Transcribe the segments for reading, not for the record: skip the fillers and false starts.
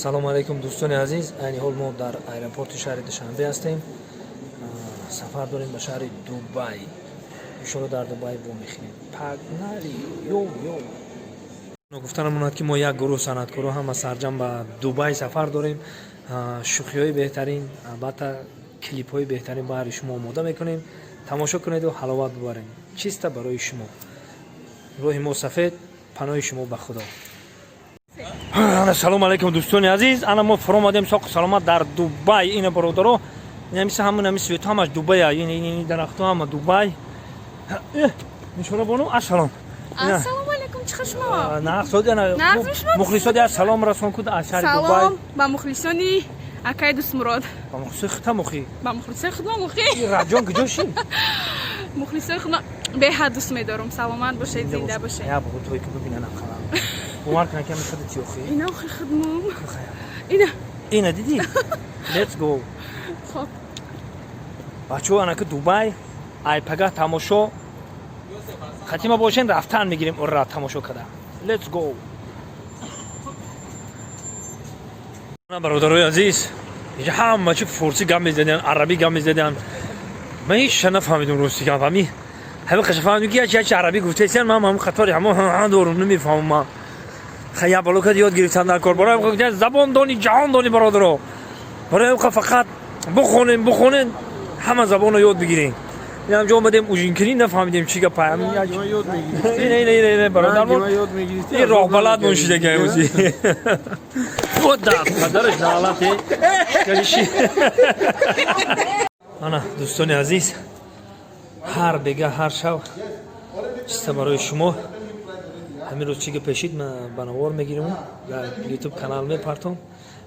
Салому алайкум, дӯстони азиз. Айни ҳол мо дар аэропорти шаҳри Душанбе ҳастем. Сафар дорем ба шаҳри Дубай. Иншоалло, дар Дубай вомехӯрем. Погнали, ё ё. Гуфта намонад, ки мо як гурӯҳ санъаткоро ҳама сарҷам ба Дубай сафар дорем. Шӯхиҳои беҳтарин, албатта, клипҳои беҳтарин баҳри шумо омода мекунем. Тамошо кунеду ҳаловат бубарем. Чиста барои шумо. Роҳи мо сафед, паноҳи шумо ба Худо. Салому алайкум, дӯстони азиз. Ана мо фуромадем соқу саломат дар Дубай. Ина, бародаро, инамиса ҳамон ами свету ҳамаш Дубая. Ин дарахту ҳама Дубай. Нишона бону, ассалом. Ассалому алайкум, чӣ хел шумо? Нағз. Мухлисоди аз салом расон куд аз шаҳри Дубай. Салом ба мухлисони акаи Дӯстмурод. Ба мухлисои хута мухи. Ба мухлисои худма мухи. Раҷон куҷо ши? Мухлисои худма беҳад дӯст медорам. Саломат бошед, зинда бошед. Я бугу той ки бибинанам халам. Бовар кунам, ки ами худи тиёхи. Ина охи худмум. Ина. Ина дидӣ? Let's go. Хоб. Бачаҳо, анаки Дубай, ай пага тамошо хатима бошен, рафтан мегирем, ура, тамошо када. Let's go. Бародарои азиз, инҷа ҳама чи форсӣ гап мезадиан, арабӣ гап мезадиан. Ман ҳеч нафаҳмидум, рости гап. Ҳами ҳами қаша фаҳмидум, ки ячи ячи арабӣ гуфтесиан. Ман ҳам қатори ҳамо дорум, намефаҳмам. Ман хая балокат ёд гирифтам дар кор. Барои забон дони, ҷаҳон дони, бародаро. Барои фақат бухонем, бухонем, ҳама забонро ёд бигирем. Инам ҷо омадем ужинкунӣ, нафаҳмидем чӣ гап. Бародармон, ин роҳбалад моншидаги ози. Да, падараш налате. Ана, дӯстони азиз, ҳар бега, ҳар шаб чиста барои шумо. Ҳамин рӯз чӣ гап пешид, ман ба навор мегирем, дар Ютуб канал мепартом.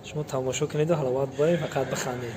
Шумо тамошо кунеду ҳаловат баред, фақат бихандед.